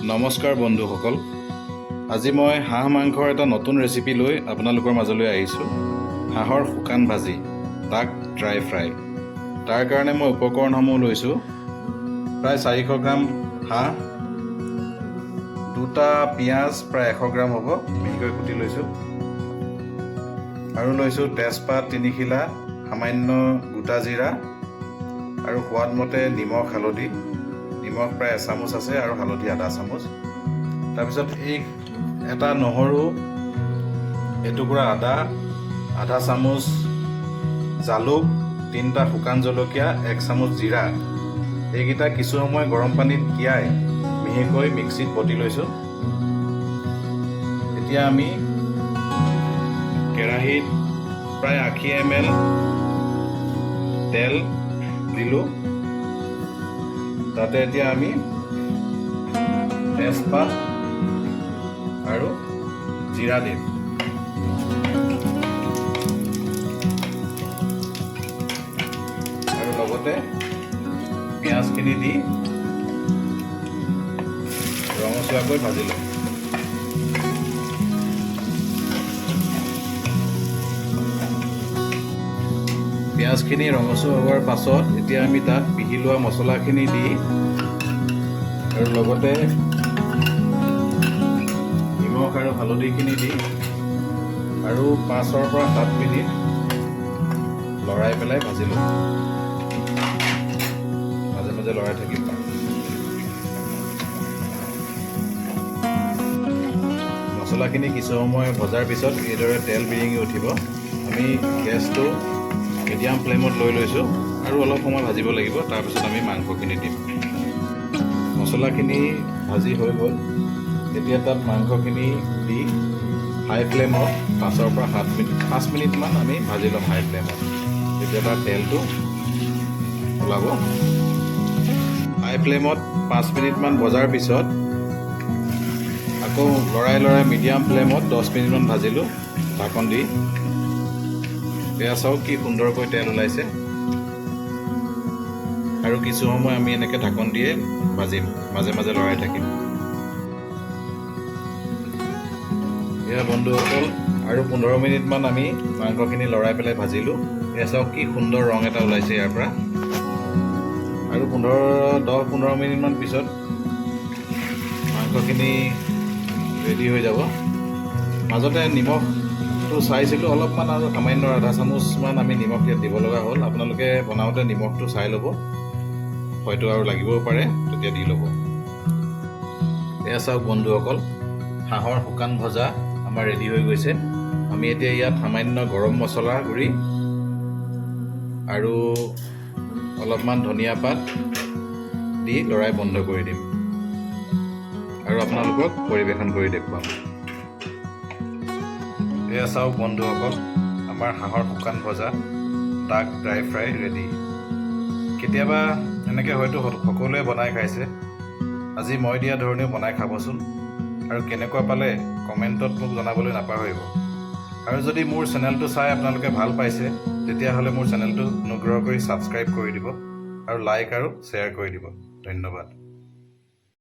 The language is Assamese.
নমস্কাৰ বন্ধুসকল, আজি মই হাঁহ মাংসৰ এটা নতুন ৰেচিপি লৈ আপোনালোকৰ মাজলৈ আহিছোঁ। হাঁহৰ শুকান ভাজি, ডাক ড্ৰাই ফ্ৰাই। তাৰ কাৰণে মই উপকৰণসমূহ লৈছোঁ: প্ৰায় 400 গ্ৰাম হাঁহ, দুটা পিঁয়াজ প্ৰায় 100 গ্ৰাম হ'ব, মিহিকৈ কুটি লৈছোঁ আৰু লৈছোঁ তেজপাত তিনিখিলা, সামান্য গোটা জিৰা আৰু সোৱাদমতে নিমখ, হালধি। নিমখ প্ৰায় এচামুচ আছে আৰু হালধি আধা চামুচ। তাৰপিছত এই এটা নহৰু, এটুকুৰা আদা, আধা চামুচ জালুক, তিনিটা শুকান জলকীয়া, এক চামুচ জিৰা। এইকেইটা কিছু সময় গৰম পানীত তিয়াই মিহিকৈ মিক্সিত বটি লৈছোঁ। এতিয়া আমি কেৰাহীত প্ৰায় 80 এম এল তেল দিলোঁ। তাতে এতিয়া আমি তেজপাত আৰু জিৰা দিম। আৰু লগতে পিঁয়াজখিনি দি ৰঙচুৱাকৈ ভাজি ল'ম। পিঁয়াজখিনি ৰঙচুৱা হোৱাৰ পাছত এতিয়া আমি তাত পিহি লোৱা মছলাখিনি দি আৰু লগতে নিমখ আৰু হালধিখিনি দি আৰু 5ৰ পৰা 7 মিনিট লৰাই পেলাই ভাজি ল'ম। মাজে মাজে লৰাই থাকিম। মছলাখিনি কিছু সময় ভজাৰ পিছত এইদৰে তেল বিৰিঙি উঠিব। আমি গেছটো মিডিয়াম ফ্লেমত লৈ লৈছোঁ আৰু অলপ সময় ভাজিব লাগিব। তাৰপিছত আমি মাংসখিনি দিম। মছলাখিনি ভাজি হৈ গ'ল। এতিয়া তাত মাংসখিনি দি হাই ফ্লেমত 5ৰ পৰা 7 মিনিট, 5 মিনিটমান আমি ভাজি ল'ম হাই ফ্লেমত। তেতিয়া তাৰ তেলটো ওলাব। হাই ফ্লেমত 5 মিনিটমান ভজাৰ পিছত আকৌ লৰাই লৰাই মিডিয়াম ফ্লেমত 10 মিনিটমান ভাজিলোঁ ঢাকন দি। এয়া চাওক, কি সুন্দৰকৈ তেল ওলাইছে। আৰু কিছু সময় আমি এনেকৈ ঢাকন দিয়ে ভাজিম, মাজে মাজে লৰাই থাকিম। এয়া বন্ধুসকল, আৰু 15 মিনিটমান আমি মাংসখিনি লৰাই পেলাই ভাজিলোঁ। এয়া চাওক, কি সুন্দৰ ৰং এটা ওলাইছে ইয়াৰ পৰা। আৰু 10-15 মিনিটমান পিছত মাংসখিনি ৰেডি হৈ যাব। মাজতে নিমখটো চাইছিলোঁ অলপমান আৰু সামান্য আধা চামুচমান আমি নিমখ ইয়াত দিব লগা হ'ল। আপোনালোকে বনাওঁতে নিমখটো চাই ল'ব, হয়তো আৰু লাগিবও পাৰে, তেতিয়া দি ল'ব। এয়া চাওক বন্ধুসকল, হাঁহৰ শুকান ভজা আমাৰ ৰেডি হৈ গৈছে। আমি এতিয়া ইয়াত সামান্য গৰম মছলা গুড়ি আৰু অলপমান ধনিয়া পাত দি লৰাই বন্ধ কৰি দিম আৰু আপোনালোকক পৰিৱেশন কৰি দেখুৱাম। এয়া চাওক বন্ধুসকল, আমাৰ হাঁহৰ শুকান ভজা, ডাক ড্ৰাই ফ্ৰাই ৰেডি। কেতিয়াবা এনেকৈ হয়তো সকলোৱে বনাই খাইছে। আজি মই দিয়া ধৰণেও বনাই খাবচোন আৰু কেনেকুৱা পালে কমেণ্টত মোক জনাবলৈ নাপাহৰিব। আৰু যদি মোৰ চেনেলটো চাই আপোনালোকে ভাল পাইছে, তেতিয়াহ'লে মোৰ চেনেলটো অনুগ্ৰহ কৰি ছাবস্ক্ৰাইব কৰি দিব আৰু লাইক আৰু শ্বেয়াৰ কৰি দিব। ধন্যবাদ।